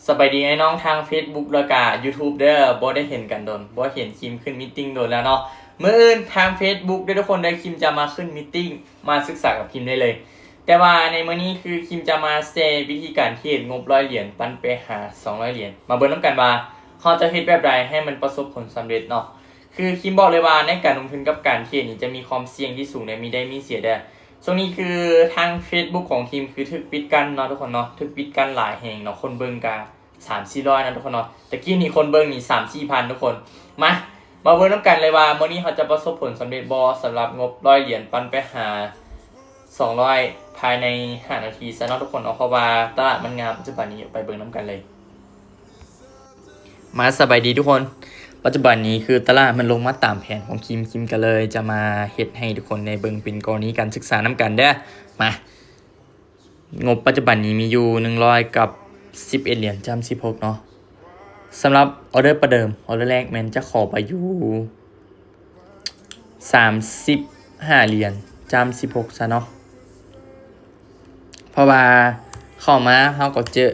ສະບາຍດີອ້າຍນ້ອງທາງເຟສບຸກ ແລ້ວກະຢູທູບເດີ້. ບໍ່ໄດ້ເຫັນກັນດົນ ບໍ່ເຫັນຄິມຂຶ້ນມີດຕິ້ງດົນແລ້ວເນາະ. ມື້ອື່ນທາງເຟສບຸກເດີ້ທຸກຄົນເດີ້ ຄິມຈະມາຂຶ້ນມີດຕິ້ງ ມາສຶກສາກັບຄິມໄດ້ເລີຍ. ແຕ່ວ່າໃນມື້ນີ້ຄືຄິມຈະມາແຊວິທີການເທຣດງົບຮ້ອຍຫຼຽນ ປັນໄປຫາສອງຮ້ອຍຫຼຽນ. ມາເບິ່ງນຳກັນວ່າເຮົາຈະເຮັດແບບໃດໃຫ້ມັນປະສົບຜົນສຳເລັດເນາະ. ຄືຄິມບອກເລີຍວ່າໃນການລົງທຶນກັບການເທຣດນີ້ຈະມີຄວາມສ່ຽງທີ່ສູງ ແລະ ມີໄດ້ມີເສຍເດີ້. ຊ່ວງນີ້ຄືທາງເຟສບຸກຂອງຄິມຄືຖືກປິດກັ້ນເນາະທຸກຄົນເນາະ, ຖືກປິດກັ້ນຫຼາຍແຮງເນາະ, ຄົນເບິ່ງກະສາມສີ່ຮ້ອຍເນາະທຸກຄົນເນາະ. ຕະກີ້ນີ້ຄົນເບິ່ງນີ້ສາມສີ່ພັນທຸກຄົນ. ມາ ມາເບິ່ງນຳກັນເລີຍວ່າມື້ນີ້ເຮົາຈະປະສົບຜົນສຳເລັດບໍ່ ສຳລັບງົບຮ້ອຍຫຼຽນ ປັນໄປຫາສອງຮ້ອຍ ພາຍໃນຫ້ານາທີຊະເນາະທຸກຄົນເນາະ, ເພາະວ່າຕະຫຼາດມັນງາມປັດຈຸບັນນີ້. ໄປເບິ່ງນຳກັນເລີຍ. ມາ ສະບາຍດີທຸກຄົນ. ປັດຈຸບັນນີ້ຄືຕະຫຼາດມັນລົງມາຕາມແຜນຂອງຄິມ, ຄິມກະເລີຍຈະມາເຮັດໃຫ້ທຸກຄົນໄດ້ເບິ່ງເປັນກໍລະນີການສຶກສານຳກັນເດີ້. ມາ ງົບປັດຈຸບັນນີ້ມີຢູ່ໜຶ່ງຮ້ອຍກັບສິບເອັດຫຼຽນຈ້ຳສິບຫົກເນາະ. ສຳລັບອໍເດີປະເດີມ, ອໍເດີແລກແມ່ນຈະຂໍໄປຢູ່ສາມສິບຫ້າຫຼຽນຈ້ຳສິບຫົກຊະເນາະ, ເພາະວ່າເຂົ້າມາເຮົາກໍເຈີ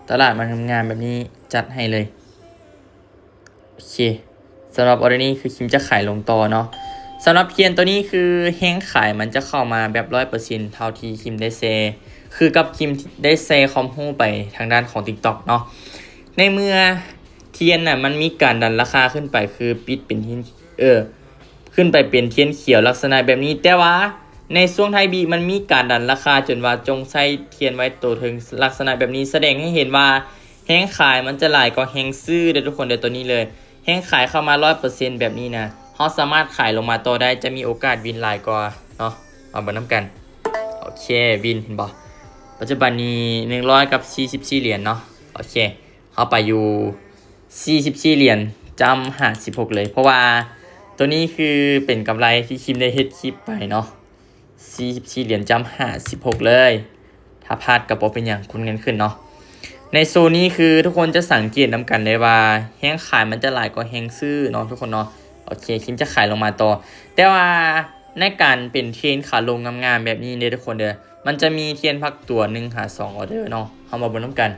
ຕະຫຼາດມັນງາມໆແບບນີ້ ຈັດໃຫ້ເລີຍ. ໂອເຄ ສຳລັບອໍເດີນີ້ຄືຄິມຈະຂາຍລົງຕໍ່ເນາະ. ສຳລັບທຽນໂຕນີ້ຄືແຮງຂາຍມັນຈະເຂົ້າມາແບບຮ້ອຍເປີເຊັນເທົ່າທີ່ຄິມໄດ້ແຊ, ຄືກັບຄິມໄດ້ແຊຄວາມຮູ້ໄປທາງດ້ານຂອງຕິກຕັອກເນາະ. ໃນເມື່ອທຽນນະມັນມີການດັນລາຄາຂຶ້ນໄປ ຄືປິດເປັນທຽນ ເອີ ຂຶ້ນໄປເປັນທຽນຂຽວລັກສະນະແບບນີ້, ແຕ່ວ່າໃນຊ່ວງທ້າຍວີມັນມີການດັນລາຄາຈົນວ່າຈົ່ງໃຊ້ທຽນໄວ້ໂຕເທິງລັກສະນະແບບນີ້ ສະແດງໃຫ້ເຫັນວ່າ ແຮງຂາຍມັນຈະຫຼາຍກວ່າແຮງຊື້ເດີ້ທຸກຄົນເດີ້. ໂຕນີ້ເລີຍ ແຮງຂາຍເຂົ້າມາຮ້ອຍເປີເຊັນແບບນີ້ນະ ເຮົາສາມາດຂາຍລົງມາຕໍ່ໄດ້ ຈະມີໂອກາດວິນຫຼາຍກວ່າເນາະ. ມາເບິ່ງນຳກັນ. ໂອເຄ ວິນ ເຫັນບໍ່? ປັດຈຸບັນນີ້ໜຶ່ງຮ້ອຍກັບສີ່ສິບສີ່ຫຼຽນເນາະ. ໂອເຄ ເຮົາໄປຢູ່ສີ່ສິບສີ່ຫຼຽນຈ້ຳຫ້າສິບຫົກເລີຍ ເພາະວ່າໂຕນີ້ຄືເປັນກຳໄລທີ່ຄິມໄດ້ເຮັດຄລິບໄປເນາະ. ສີ່ສິບສີ່ຫຼຽນຈ້ຳຫ້າສິບຫົກເລີຍ. ຖ້າພາດກໍບໍ່ເປັນຫຍັງ, ຄູນເງິນຂຶ້ນເນາະ. ໃນໂຊນນີ້ຄືທຸກຄົນຈະສັງເກດນຳກັນໄດ້ວ່າ ແຮງຂາຍມັນຈະຫຼາຍກວ່າແຮງຊື້ເນາະທຸກຄົນເນາະ. ໂອເຄ ຄິມຈະຂາຍລົງມາຕໍ່, ແຕ່ວ່າໃນການເປັນເທຣນຂາລົງງາມໆແບບນີ້ເດີ້ທຸກຄົນເດີ້ ມັນຈະມີທຽນພັກຕົວໜຶ່ງຫາສອງອໍເດີເນາະ. ເຮົາມາເບິ່ງນຳກັນ.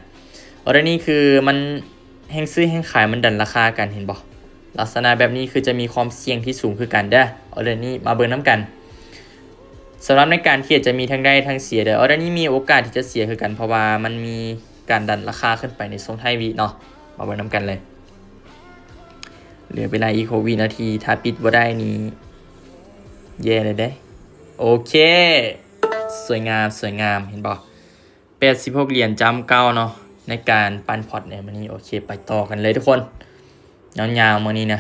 ອໍເດີນີ້ຄືມັນ ແຮງຊື້ແຮງຂາຍມັນດັນລາຄາກັນ ເຫັນບໍ່? ລັກສະນະແບບນີ້ຄືຈະມີຄວາມສ່ຽງທີ່ສູງຄືກັນເດີ້. ອໍເດີນີ້ມາເບິ່ງນຳກັນ. ສຳລັບໃນການເທຣດຈະມີທັງໄດ້ທັງເສຍເດີ້. ອໍເດີນີ້ມີໂອກາດທີ່ຈະເສຍຄືກັນ ເພາະວ່າມັນມີການດັນລາຄາຂຶ້ນໄປໃນຊ່ວງທ້າຍວິເນາະ. ມາເບິ່ງນຳກັນເລີຍ. ເຫຼືອເວລາອີກຫົກວິນາທີ, ຖ້າປິດບໍ່ໄດ້ນີ້ແຍ່ເລີຍເດ້. ໂອເຄ ສວຍງາມ ສວຍງາມ ເຫັນບໍ່? ແປດສິບຫົກຫຼຽນຈ້ຳເກົ້າເນາະ ໃນການປັ້ນພອດໃນມື້ນີ້. ໂອເຄ ໄປຕໍ່ກັນເລີຍທຸກຄົນ. ຍາວໆມື້ນີ້ນະ.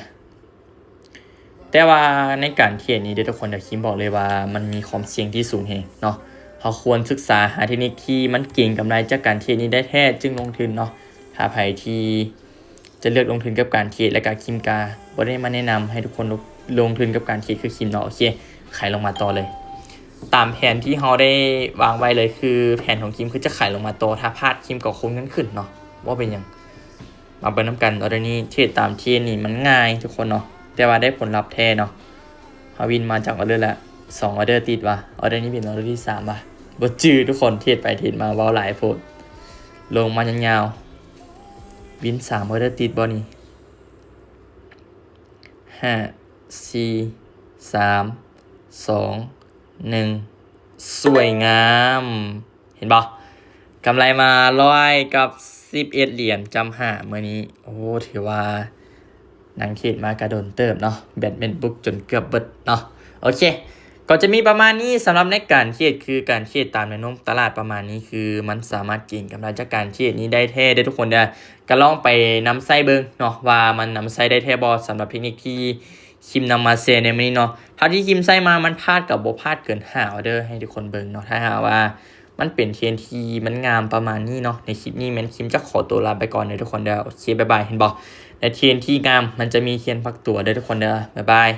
ແຕ່ວ່າໃນການເທຣດນີ້ເດີ້ທຸກຄົນ, ດຽວຄິມບອກເລີຍວ່າມັນມີຄວາມສ່ຽງທີ່ສູງແຮງເນາະ. ເຮົາຄວນສຶກສາຫາເທັກນິກທີ່ມັນເກັງກຳໄລຈາກການເທຣດນີ້ໄດ້ແທ້ຈຶ່ງລົງທຶນເນາະ. ຖ້າໃຜທີ່ ຈະເລືອກລົງທຶນກັບການເທຣດ ແລະກະຄິມກະບໍ່ໄດ້ມາແນະນຳໃຫ້ທຸກຄົນລົງ ລົງທຶນກັບການເທຣດຄືຄິມເນາະ. ໂອເຄ ຂາຍລົງມາຕໍ່ເລີຍ ຕາມແຜນທີ່ເຮົາໄດ້ວາງໄວ້ເລີຍ. ຄືແຜນຂອງຄິມຄືຈະຂາຍລົງມາຕໍ່, ຖ້າພາດຄິມກໍຄູນເງິນຂຶ້ນເນາະ, ບໍ່ເປັນຫຍັງ. ມາເບິ່ງນຳກັນ. ອໍເດີນີ້ເທຣດຕາມເທຣນນີ້ມັນງ່າຍທຸກຄົນເນາະ, ແຕ່ວ່າໄດ້ຜົນລັບແທ້ເນາະ. ເຮົາວິນມາຈາກອໍເດີລະສອງອໍເດີຕິດວ່າ, ອໍເດີນີ້ເປັນອໍເດີທີສາມວ່າ, ບໍ່ຈື່ທຸກຄົນ, ເທຣດໄປເທຣດມາເວົ້າຫຼາຍໂພດ. ລົງມາຍາວໆ ວິນສາມອໍເດີຕິດບໍ່ນີ້? ຫ້າ ສີ່ ສາມ ສອງ ໜຶ່ງ ສວຍງາມ ເຫັນບໍ່? ກຳໄລມາຮ້ອຍກັບສິບເອັດຫຼຽນຈ້ຳຫ້າມື້ນີ້. ໂອ້ ຖືວ່ານັ່ງເທຣດມາກະດົນເຕີບເນາະ, ແບັດແມ່ນບຸກຈົນເກືອບເບິດເນາະ. ໂອເຄ ກໍຈະມີປະມານນີ້ສຳລັບໃນການເທຣດ, ຄືການເທຣດຕາມແນວໂນ້ມຕະຫຼາດປະມານນີ້ ຄືມັນສາມາດເກັງກຳໄລຈາກການເທຣດນີ້ໄດ້ແທ້ເດີ້ທຸກຄົນເດີ້. ກໍລອງໄປນຳໃຊ້ເບິ່ງເນາະ ວ່າມັນນຳໃຊ້ໄດ້ແທ້ບໍ່ ສຳລັບເທັກນິກທີ່ຄິມນຳມາແຊໃນມື້ນີ້ເນາະ. ເທົ່າທີ່ຄິມໃຊ້ມາ ມັນພາດກໍບໍ່ພາດເກີນຫ້າອໍເດີໃຫ້ທຸກຄົນເບິ່ງເນາະ. ຖ້າຫາກວ່າມັນເປັນເທຣນທີ່ມັນງາມປະມານນີ້ເນາະ, ໃນຄລິບນີ້ແມ່ນຄິມຈະຂໍຕົວລາໄປກ່ອນເດີ້ທຸກຄົນເດີ້. ໂອເຄ ບາຍບາຍ. ເຫັນບໍ່? ໃນເທຣນທີ່ງາມມັນຈະມີທຽນພັກຕົວເດີ້ທຸກຄົນເດີ້. ບາຍບາຍ.